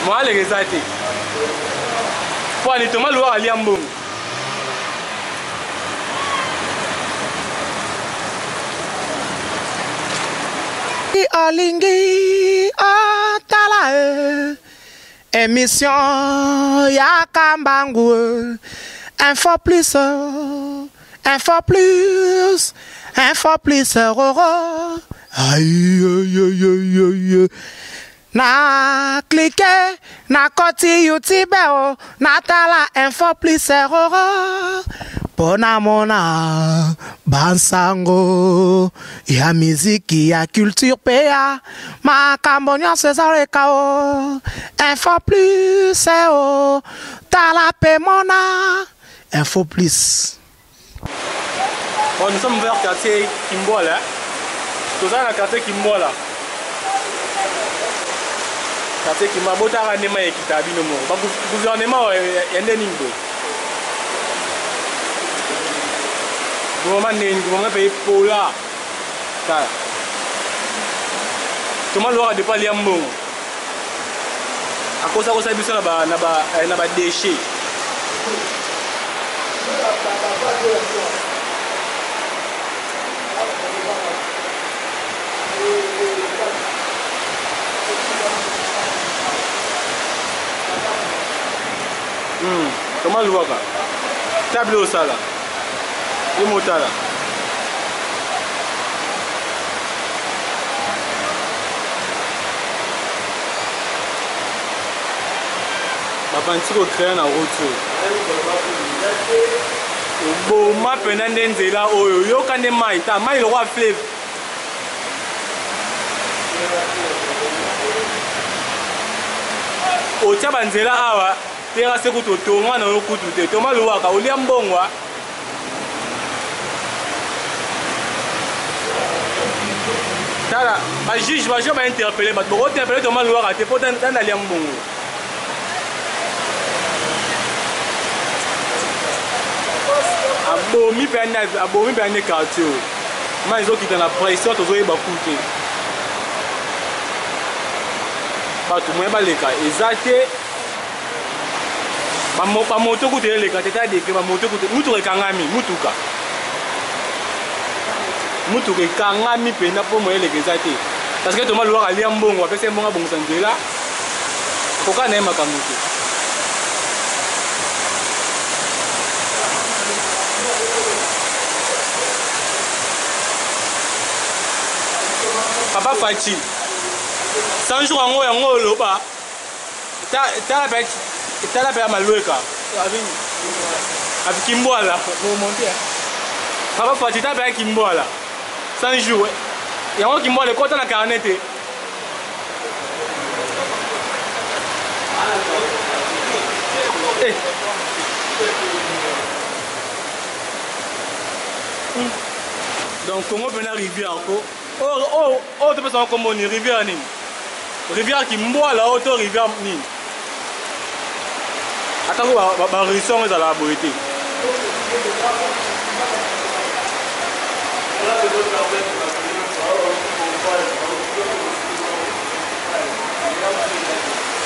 Moaleka eza te. Mpo ani Thomas Luwaka alia mbongo. Olingi otala e émission ya kambangu info plus info plus info plus roro aïe aïe aïe na clique na koti youtube o natala info plus roro mpo namona bansango ya miziki ya culture mpe ya makambo nyonso ezaleka o info plus o tala mpe mona info plus. Bon, nous sommes vers quartier Kimbola. Toza na quartier Kimbola. Quartier Kimbola, botaka nde mai ekita bino moko. Ba gouvernement ya nde nini boye? Gouvernement nini? Gouvernement pays pola. Tala. Thomas Luwaka depuis alia mbongo. Akosa kosa biso na ba na ba eh, na ba déchets. Thomas Luwaka. Table osala. Ye motala. Babandi kocrea na route oyo. Oboma mpena nde nzela oyo. Yoka nde mai. Ta mai lokola fleuve. Otia banzela awa terrasse kutu otonga na yo kutu te. Thomas Luwaka olia mbongo. Tala ba juge ba juge ba interpeller bato boko interpeller Thomas Luwaka te po tanda alia mbongo. Abomi mpe abomi mpe ane quartier oyo. Mai ezokita na pression tozoyeba ku te. Bato moyen baleka eza te. Bamoto kutu eleka te, ta degre bamoto kutu mutuka ekangami, mutuka mutuka ekangami mpenza mpo moyen eleka eza te. Parce que Thomas Luwaka alia mbongo, apesa ye mbongo abongisa nzela, akoka na ye makambo te. Papa Fatshi, 100 jours yango yango oloba tala pe tala pe malweka avi kimbwala papa Fatshi tala pe kimbwala 100 jours yango kimbwala ekota na carnet te. Eh. Donc Congo pena rivière ko. Oh oh oh to pesa kombo ni rivière nini? Rivière Kimbwala oyo to rivière nini? Ata ko ba ba ruisseau ezala boye te.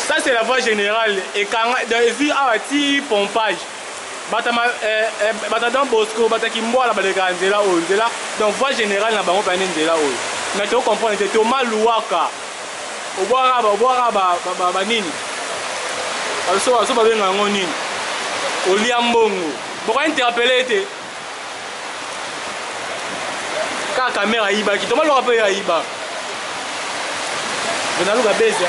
Ça c'est la voie générale et quand ezwi awa ti pompage. Bata ma eh, eh, bata Don Bosco, bata Kimbwala baleka nzela oyo, nzela donc voie générale na bango pene nzela oyo. Mais to comprendre te Thomas Luwaka. Obwaka ba obwaka ba ba, ba nini? Baso baso babenga yango nini? Olia mbongo. Boko interpeller te. Kaka kamera ayibaki. Thomas Luwaka pe ayiba. Naluka beze.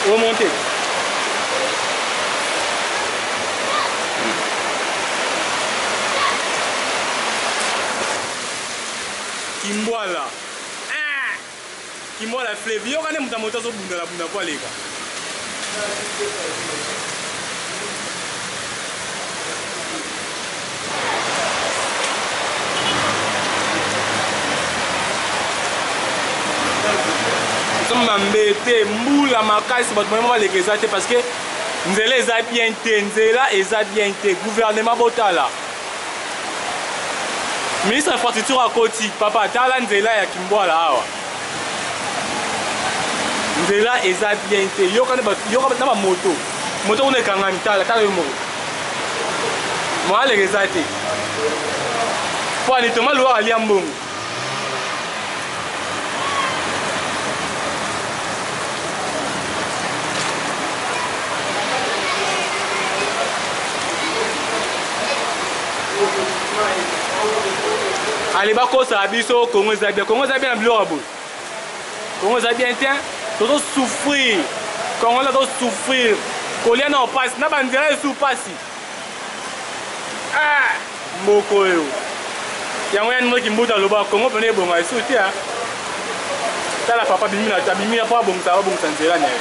Remonter. Kimbwala. Ah! Kimbwala fleuve. Yoka nde moto ya moto azobunda na bunda po aleka. Na mbete mbula makasi bato bayemo baleka eza te parce que nzela eza bien te, nzela eza bien te. Gouvernement botala, ministre infrastructure akoti papa tala nzela ya Kimbwala awa. Nzela eza bien te. Yoka yoka na ba moto. Moto kuna ekangami tala tala yo moko. Moaleka eza te. Mpo ani Thomas Luwaka alia mbongo. Ale bakosaka biso Congo eza bien. Congo eza bien na biloko ya boye. Congo eza bien te. Tozo souffrir. Congolais azo souffrir. Kolia na pasi na banzela esu pasi. Ah, mboko oyo. Yango yani moki mbuta aloba Congo pene ebonga esu te. Tala papa bimi na abimi na po abongisa abongisa nzela na ye.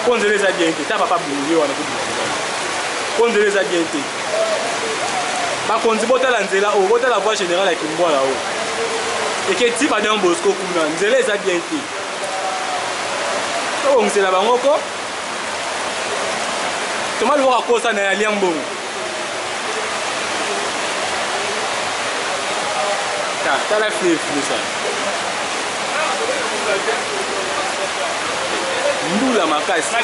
Po nzela eza bien te. Tala papa bimi wana ko bongisa. Po nzela eza bien te. Bakonzi botala nzela oyo, botala voie générale ya Kimbwala oyo. Eke ti ba Don Bosco kuna, nzela eza bien te. Tobongisela bango ko. Thomas Luwaka akosa na ye alia mbongo. Tala fleuve ça. Mbula makasi.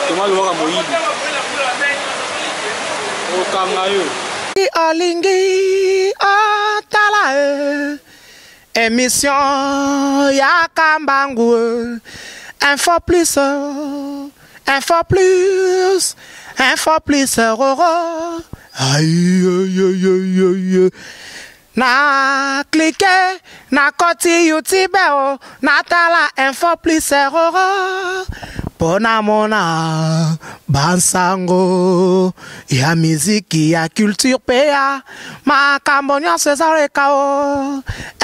Thomas Luwaka moyibi. Okanga yo. Olingi otala e émission ya Kambangu Info plus Info plus Info plus roro aïe aïe aïe aïe na clique na koti youtube o natala info plus roro mpo namona bansango ya miziki ya culture mpe ya makambo nyonso ezaleka o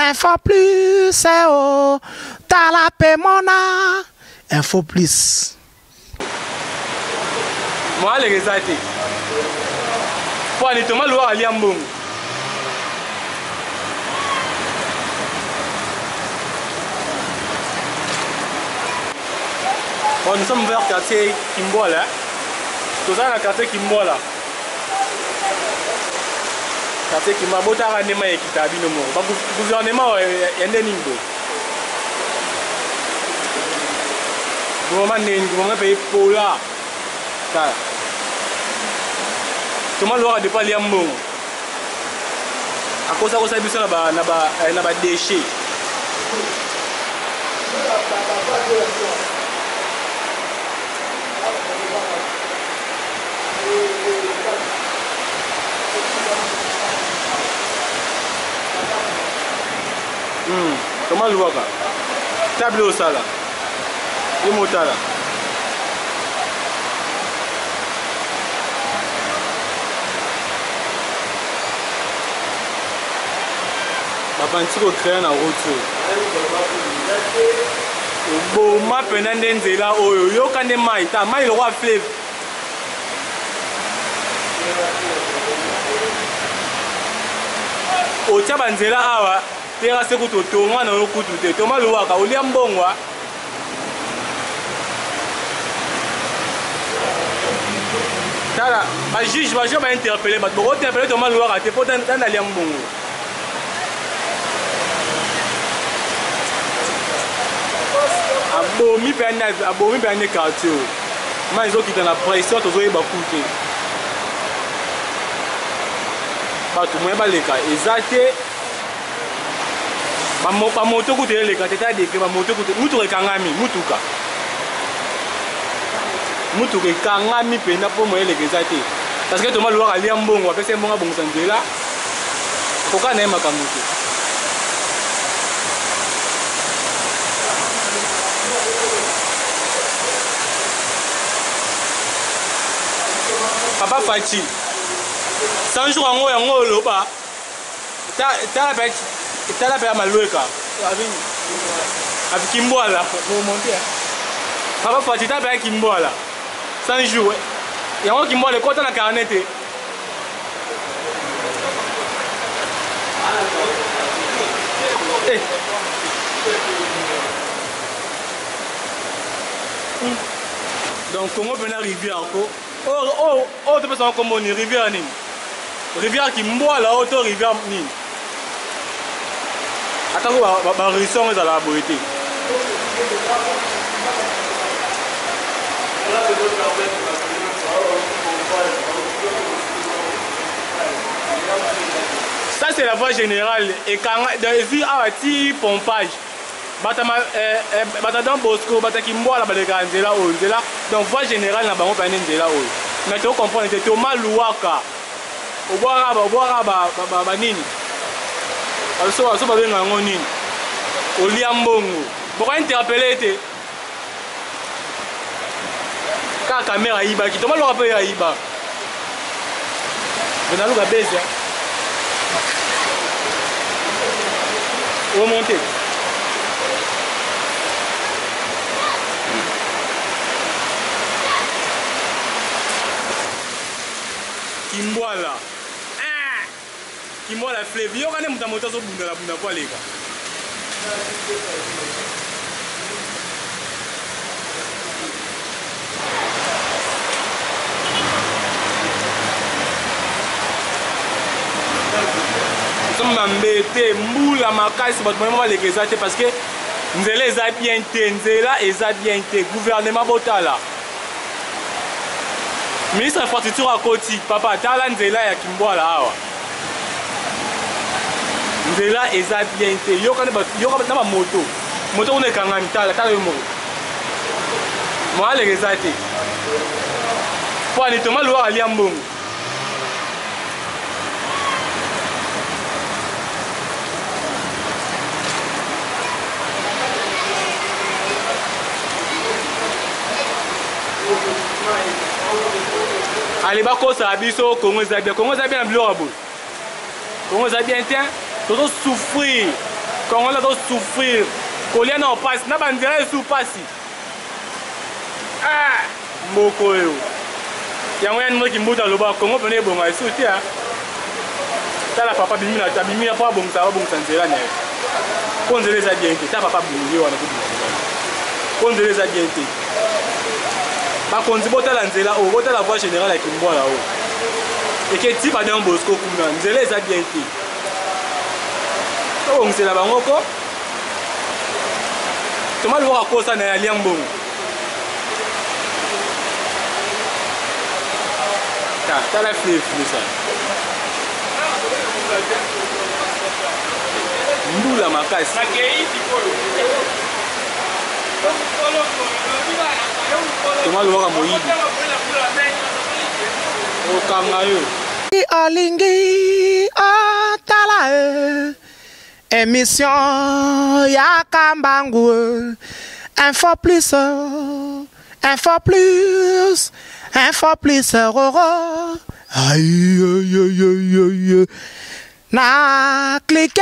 info plus o tala mpe mona info plus Moaleka eza te. Mpo ani Thomas Luwaka alia mbongo. Bon, nous sommes vers quartier Kimbwala. Toza na quartier Kimbwala. Quartier Kimbwala, botaka nde mai ekita bino moko. Ba gouvernement ya nde nini boye? Gouvernement nini? Gouvernement pays pola. Tala. Thomas Luwaka depuis alia mbongo. Akosa kosa biso na ba na ba eh, na ba déchets. Thomas Luwaka. Table osala. Ye motala. Babandi ko créer na route oyo. Oboma mpena nde nzela oyo. Yoka nde mai. Ta mai lokola fleuve. Otia banzela awa terrasse kutu otonga na yo kutu te. Thomas Luwaka olia mbongo. Tala ba juge ba juge ba interpeller bato boko interpeller Thomas Luwaka te po tanda alia mbongo. Abomi mpe abomi mpe ane quartier oyo. Mai ezokita na pression tozoyeba ku te. Bato moyen baleka eza te. Bamoto kutu eleka te, ta degre bamoto kutu mutuka ekangami, mutuka mutuka ekangami mpenza mpo moyen eleka eza te. Parce que Thomas Luwaka alia mbongo, apesa ye mbongo abongisa nzela, akoka na ye makambo te. Papa Fatshi, 100 jours yango yango oloba tala pe tala pe malweka avi kimbwala papa Fatshi tala pe kimbwala 100 jours yango kimbwala ekota na carnet te. Eh. Donc Congo pena rivière ko. Oh oh oh to pesa kombo ni rivière nini? Rivière Kimbwala oh to rivière nini? Atako ba ruisseau ezalaka boye te. Ça c'est la voie générale ekanga ezwi awa ti pompage bata bata Don Bosco, bata Kimbwala balekaka nzela oyo nzela. Donc voie générale na bango mpene nzela oyo. Mais tocomprendre te. Thomas Luwaka, obwaka banini so babenga yango nini, olia mbongo, boka interpeller te. Kaka Kamerhe ayibaki, Thomas Luwaka mpe ayiba. Naluka bese remonter. Kimbwala, ah! Kimbwala fleuve, yoka nde moto ya moto azobundala bunda po aleka. Tozomona mbete mbula makasi, bato bayemo baleka eza te parce que nzela eza bien te, nzela eza bien te. Gouvernement, botala, ministre infrastructure akoti. Papa, tala nzela ya Kimbwala awa, nzela eza bien te. Yoka na bamoto, moto kuna ekangami. Tala, tala yo moko, moaleka eza te. Po ani Thomas Luwaka alia mbongo. Ale bakosaka biso, Kongo eza bien, Kongo eza bien na biloko ya boye. Kongo eza bien te, tozosouffrir. Kongo eza tozosouffrir, kolia na opasi na banzela esu pasi. Ah, mboka oyo yango yani moki mbuta aloba Kongo mpena ebonga esu te. Tala papa abimi na po abongisa, abongisa nzela na ye mpo nzela eza bien te. Ta papa abongi ye wana mpo nzela eza bien te. Bakonzi, botala nzela oyo, botala voie générale ya Kimbwala oyo eke ti ba Don Bosco kuna, nzela eza bien te. Tobongisela bango ko Thomas Luwaka akosa na ye, alia mbongo. Tala fleuve sa mbula makasi. Thomas Luwaka moyibi, okanga yo. Olingi otala e émission ya Kambangu, Info Plus, Info Plus, Info Plus roro. Aïe aïe aïe aïe, na clique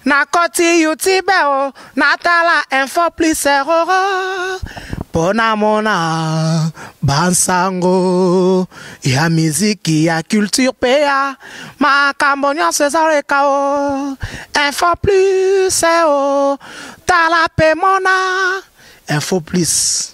na koti YouTube o, natala Info Plus roro mpo namona bansango ya miziki, ya culture mpe ya makambo nyonso ezaleka o Info Plus o. Tala mpe mona Info Plus.